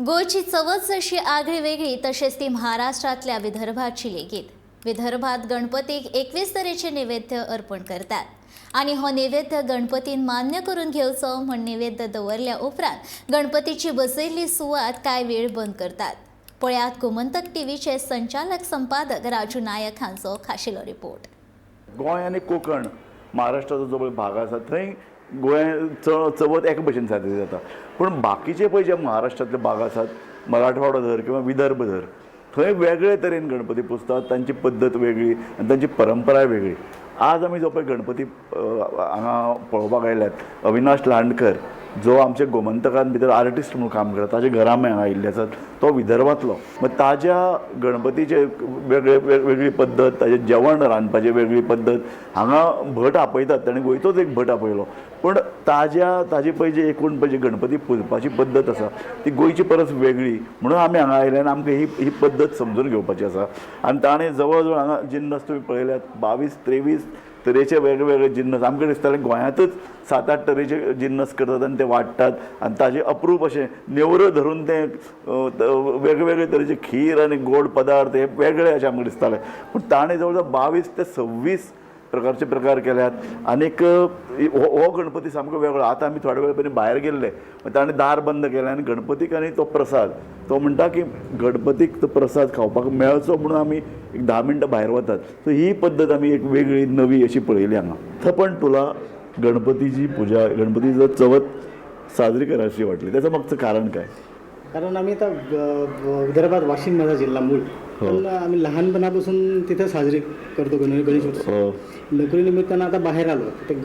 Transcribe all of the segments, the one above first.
गोंयची चवथ जशी आगळी वेगळी तशेंच ती महाराष्ट्रांतल्या विदर्भाची लेगीत. विदर्भात गणपतीक 21 तरेचे नैवेद्य अर्पण करतात आनी हो नैवेद्य गणपतीन मान्य करून घेवचो म्हण नैवेद्य दवरल्या उपरांत गणपतीची बसयल्ली सुवात कांय वेळ बंद करतात. पळयात गोमंतक टीव्हीचे संचालक संपादक राजू नायक हांचो खाशेलो रिपोर्ट. गोंय आनी कोंकण महाराष्ट्राचो जो पळय भाग आसा थंय गोंय चवथ एका भशेन साजरी जाता, पूण बाकीचे पळय जे महाराष्ट्रांतले भाग आसात, मराठवाडो धर किंवा विदर्भ धर, थंय वेगळे तरेन गणपती पुजतात, तांची पद्दत वेगळी आनी तांची परंपराय वेगळी. आज आमी जो पळय गणपती हांगा पळोवपाक आयल्यात, अविनाश लांडकर जो आमच्या गोमंतकान भितर आर्टिस्ट म्हणून काम करता, ताच्या घरा आमी हांगा आयिल्ले आसात. तो विदर्भांतलो, मग ताज्या गणपतीचे वेगळे वेगळी पद्दत, ताजें जेवण रांदपाची वेगळी पद्दत. हांगा भट आपयतात, ताणें गोंयचोच एक भट आपयलो, पूण ताज्या ताजी पळय जी एकूण पळय जी गणपती पुजपाची पद्दत आसा ती गोंयची परस वेगळी, म्हणून आमी हांगा आयले आनी आमकां ही ही पद्दत समजून घेवपाची आसा. आनी ताणें जवळ जवळ हांगा जिन्नस तुमी पळयल्यात 22-23 तरेचे वेगळे वेगळे जिन्नस. आमकां दिसतालें गोंयांतच 7-8 तरेचे जिन्नस करतात आनी ते वाडटात आनी ताजे अप्रूप अशें नेवऱ्यो धरून ते वेगळे वेगळे तरेचे खीर आनी गोड पदार्थ हे वेगळे अशें आमकां दिसतालें, पूण ताणें जवळ जवळ 22 ते 26 प्रकारचे प्रकार केल्यात. आनीक हो गणपती सामको वेगळो. आतां आमी थोडे वेळ पयलीं भायर गेल्ले, ताणें दार बंद केलें आनी गणपतीक आनी तो प्रसाद, तो म्हणटा की गणपतीक तो प्रसाद खावपाक मेळचो म्हणून आमी एक 10 मिनटां भायर वतात. सो ही पद्दत आमी एक वेगळी नवी अशी पळयली हांगा. थंय पण तुला गणपतीची पूजा, गणपतीची चवथ साजरी करायची वाटली, त्याचं मागचं कारण काय? कारण आम्ही आता विदर्भात वाशिम माझा जिल्हा मूळ, पण आम्ही लहानपणापासून तिथे साजरी करतो गणेशोत्सव. नोकरीनिमित्तानं आता बाहेर आलो तर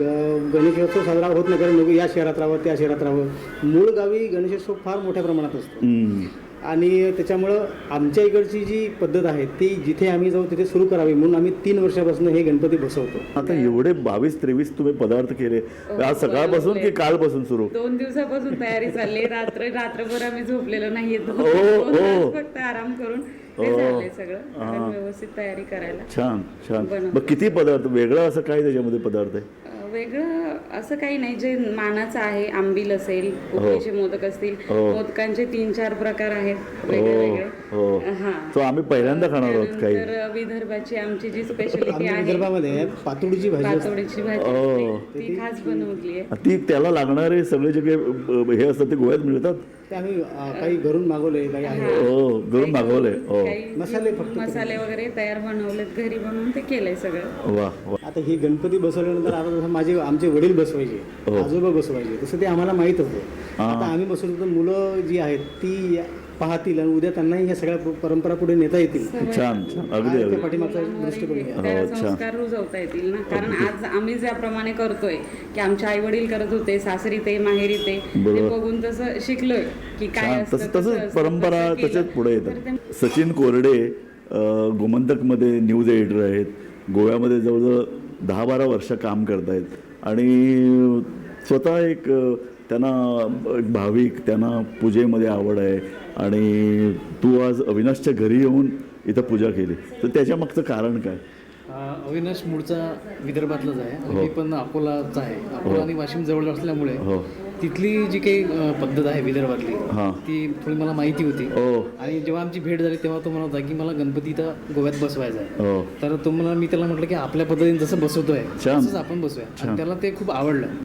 गणेशोत्सव साजरा होत नाही, कारण नोकरी या शहरात राहावं त्या शहरात राहावं. मूळ गावी गणेशोत्सव फार मोठ्या प्रमाणात असतो आणि त्याच्यामुळं आमच्या इकडची जी पद्धत आहे ती जिथे आम्ही जाऊ तिथे सुरू करावी म्हणून आम्ही 3 वर्षापासून हे गणपती बसवतो. आता एवढे 22-23 तुम्ही पदार्थ केले, आज सकाळपासून की कालपासून सुरू? 2 दिवसापासून तयारी चालली. रात्रभर आम्ही झोपलेलो नाहीये, 2 फक्त आराम करून ते झालंय सगळं, कारण व्यवस्थित तयारी करायला. छान छान. मग किती पदार्थ, वेगळं असं काय त्याच्यामध्ये पदार्थ आहे? वेगळं असं काही नाही, जे मानाचं आहे आंबील असेल, उकडीचे मोदक असतील, मोदकांचे 3-4 प्रकार आहेत वेगळे वेगळे. हा, तो आम्ही पहिल्यांदा खाणार आहोत काही. तर विदर्भाची आमची जी स्पेशालिटी आहे विदर्भामध्ये पातोडीची भाजी, पातोडीची भाजी ती खास बनवली आहे. ती त्याला लागणारे सगळे जे काही हे असतात ते गोव्यात मिळतात? ते आम्ही काही घरून मागवले, काही आहे हो, घरून मागवले. हो, मसाले फक्त मसाले वगैरे तयार बनवलेत, घरी बनवून ते केलंय सगळं. वा वा. आता ही गणपती बसवल्यानंतर आता जसं माझे आमचे वडील बसवायचे, आजोबा बसवायचे, तसं ते आम्हाला माहीत होतं. आता आम्ही बसवतो तर मुलं जी आहेत ती पाहतील आणि उद्या त्यांनाही ह्या सगळ्या परंपरा पुढे नेता येतील. छान छान, अगदी अगदी. पाठीमागचा दृष्टिकोन त्याला संस्कार रुजवता येतील ना, कारण आज आम्ही ज्याप्रमाणे करतोय की आमचे आई वडील करत होते, सासरी ते माहेरी ते बघून तसं शिकलोय की काय तसं तसंच परंपरा तसेच पुढे येतात. सचिन कोरडे गोमंतकमध्ये न्यूज एडिटर आहेत, गोव्यामध्ये जवळजवळ 10-12 वर्ष काम करतायत आणि स्वतः एक त्यांना एक भाविक, त्यांना पूजेमध्ये आवड आहे. आणि तू आज अविनाशच्या घरी येऊन इथं पूजा केली, तर त्याच्या मागचं कारण काय? अविनाश मूळचा विदर्भातलाच आहे आणि मी पण अकोलाचा आहे. अकोला आणि वाशिम जवळ असल्यामुळे तिथली जी काही पद्धत आहे विदर्भातली ती थोडी मला माहिती होती. आणि जेव्हा आमची भेट झाली तेव्हा तो म्हणत होता की मला गणपती इथं गोव्यात बसवायचा आहे. तर तो मला, मी त्याला म्हटलं की आपल्या पद्धतीने जसं बसवतोय तसंच आपण बसूया, आणि त्याला ते खूप आवडलं.